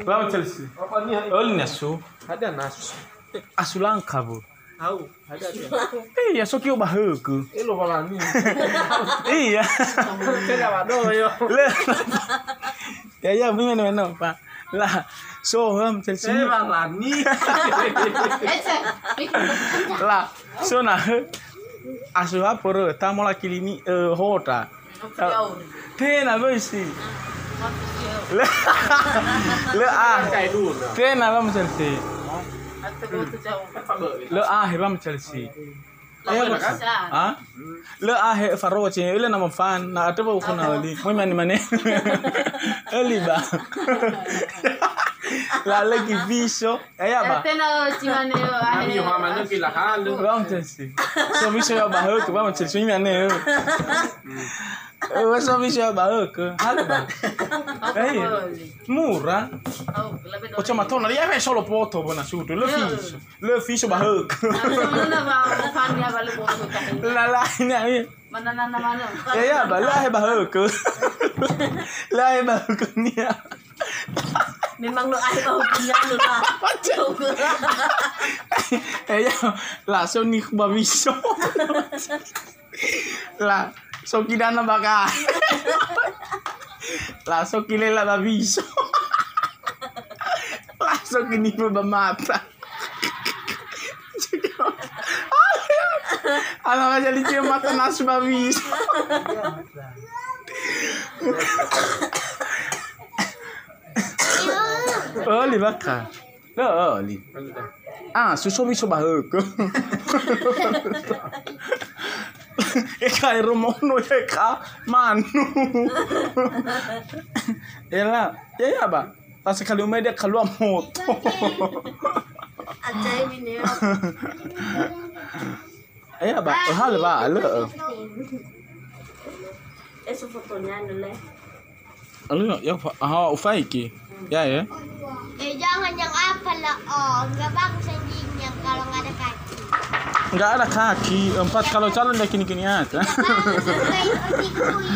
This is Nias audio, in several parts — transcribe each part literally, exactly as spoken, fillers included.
Ba Chelsea. Oli nasu. Ada nasu. Asu langka, Bu. Au, ada dia. Eh, ya so ki ba hökö. Eh, lo balani. Iya. Tidak ada yo. Le. Ya, ya, mungkin mana, Pak. Lah, so, hem, Chelsea. Eh, balani. Lah, so, na, asu apa, ro? Tamu laki lini, eh, hota. Tenga böi si. Lö, lö a. Tenga ba Chelsea. Lö a he ba Chelsea. Ayo, ha? Lö a he faro ce, lö nama fan, na ada ba ukuna oli. Moi mane mane. Oli ba. La lagi viso. Eya ba. Tena cimane yo. Ami yo hamane ki la halu. Ba Chelsea. So viso ya ba hökö, ba Chelsea mi ane. Eh, so viso ya ba hökö. Halo ba. Eh, mura. Ocha matona ya fe solo poto bona sutu. Lö viso. Lö viso ba hökö. La la ini. Mana nana mana? Eya ba, lö a he ba hökö. Lö a he ba hökö nia. Memang lö a he ba hökö nia lö la. Eya, la so ni ba viso. La so ki dana ba ka. La so ki lela ba viso. La so ki ni ba mata. Ala aja licio mata nasu ba viso. Oli baka. Lö oli. Ah, suso viso ba hökö. Eka ero mono eka manu. Ela, ya ya ba. Pas sekali umai dia keluar moto. Ajaib ini ya. Eh, ba, eh, hal ba, lö. Eh, so fotonya dulu. Lalu ya, fa-, ah, ufaiki. Ya, ya. Eh, jangan yang apa lah, oh, nggak bagus anjingnya kalau nggak ada kaki. Nggak ada kaki, empat kalau calon dia kini-kini aja. Nggak bagus, nggak ikut-ikut, ya.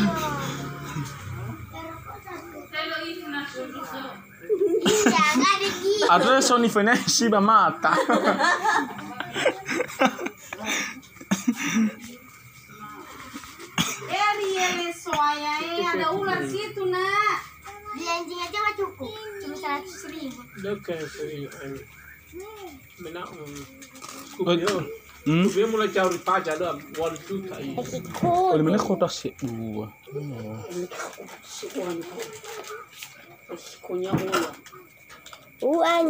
Iya, nggak ada gigi. Ada Sony Venesia ba mata. Eh, Ariel, soaya, eh, ada ular situ, Nak. Beli anjing aja nggak cukup, cuma seratus ribu. Dekat sini, anu. Mena, um, Kubio. Hmm? Kubio mulai cari paja dah, walu juta ini. Oh, di mana kota sih? Dua. Kunyah ular. Uan.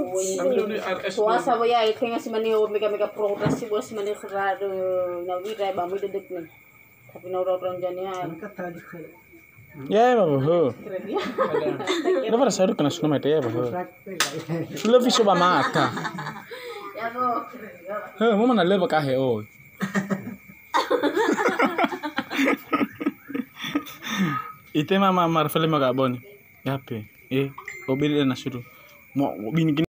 Puasa bo ya, itu yang si mani, oh, mega-mega progres si bo si mani khara, eh, na wira ba mu dedek nih. Tapi na orang-orang jania. Ya, ya, Bapak. Keren ya. Ada pada saya kena sunat ya, Bapak. Lebih coba mata. Ya, Bo. He, mau mana lebih kahe, oh. Ite mama Marvel mau gak boni. Ya, pe. Eh, mobil na suruh. Mau bini